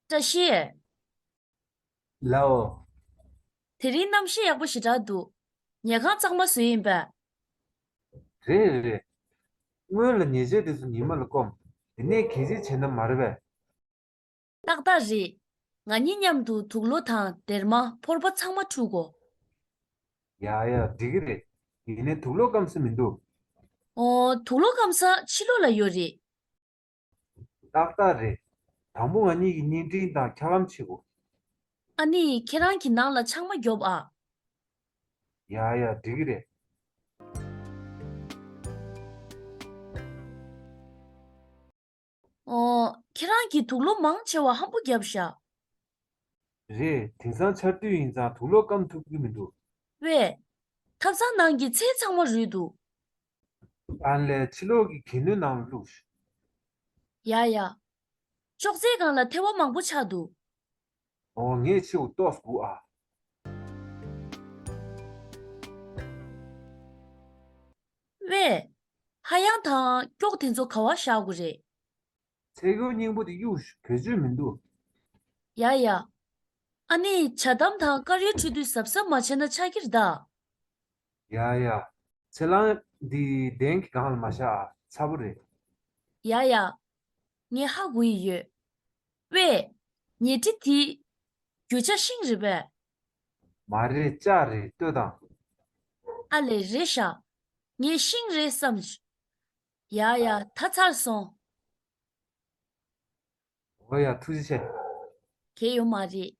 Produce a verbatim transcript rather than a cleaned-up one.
བཀྲ་ཤིས། ལའོ། དེ་རིང་གནམ་གཤིས་ཡག་པོ་ཞེ་དྲག་འདུག་ཉལ་ཁང་གཙང་མ་བཟོས་ཡིན་པས། རེད་རེད། སྔོན་ལ་ཉལ་ཆས་དེ་ཚོ་ཉི་མ་ལ་སྐོམ། དེ་ནས་གད་ཕྱིས་བྱས་ན་མ་རེད་པས། ཏག་ཏག་རེད། ང་གཉིས་མཉམ་དུ་དུག་ལོག་དང་སྡེར་མ་ཕོར་པ་ཚང་མ་འཁྲུད་གོ། ཡ་ཡ་འགྲིག་གི་རེད། ཡིན་ནའི་དུག་ལོག་སྐམ་ས་མི་འདུག་ཨོ། དུག་ལོག་སྐམ་ས་ཕྱི་ལོགས་ལ་ཡོད་རེད། ཏག་ཏག་རེད། དང་པོ་ང་གཉིས་ཀྱི་བརྙན་འཕྲིན་དང་འཁྱག་ལམ་ཕྱེ་དགོས། ཨ་ནི་ཁྱེད་རང་གི་ནང་ལ་ཆང་མ་རྒྱོབ་ཨ། ཡ་ཡ་འགྲིག་གི་རེད། ཨོ། ཁྱེད་རང་གིས་དུག་ལོག་མང་ཆེ་བ་ཧམ་པོ་བརྒྱབ་ཤག་རེད། དེང་སང་ཆར་དུས་ཡིན་ཙང་དུག་ལོག་སྐམ་ཐུབ་ཀྱི་མི་འདུག་ཝེ། ཐབ་ཚང་ནང་གི་ཚལ་ཚང་མ་རུལ་འདུག་ཨ་ལས། ཕྱི་ལོགས་ཀྱི་གད་སྣོད་ནང་ལ་བླུགས། ཡ་ཡ། ཅོག་ཙེའི་སྒང་ལ་ཐལ་བ་མང་པོ་ཆགས་འདུག་ཨོ། ངས་ཕྱི་དྲོ་ཏོག་ཙམ་སྒུག་ཨ། ཝེ། ཧ་ཡང་དང་སྐྱོགས་དེ་ཚོ་ག་བར་བཞག་དགོས་རེད། ཚལ་སྒོའི་སྙིང་པོ་དེ་གཡུག་ཞོག་བེད་སྤྱོད་མི་འདུག་ཡ་ཡ། ཨ་ནི་ཇ་དམ་དང་དཀར་ཡོལ་འཁྲུད་དུས་གཟབ་གཟབ་མ་བྱས་ན་ཆགས་ཀྱི་རེད་ད། ཡ་ཡ། ཚལ་སླང་འདི་གདན་གྱི་སྒང་ལ་མ་བཞག་ཨ། ཚ་པོ་རེད། ཡ་ཡ། ངས་ཧ་གོ་ཡི་ཡོད། ཝེ། ཉལ་ཁྲི་དེ། རྒྱུ་ཆ་ཤིང་རེད་པས། མ་རེད། ལྕགས་རེད། ལྟོས་དང་། ཨ་ལས། རེད་ཤག་ངས་ཤིང་རེད་བསམ། ཡ་ཡ། ད་ཚར་སོང་། འོ་ཡ། ཐུགས་རྗེ་ཆེ། གལ་ཡོད་མ་རེད།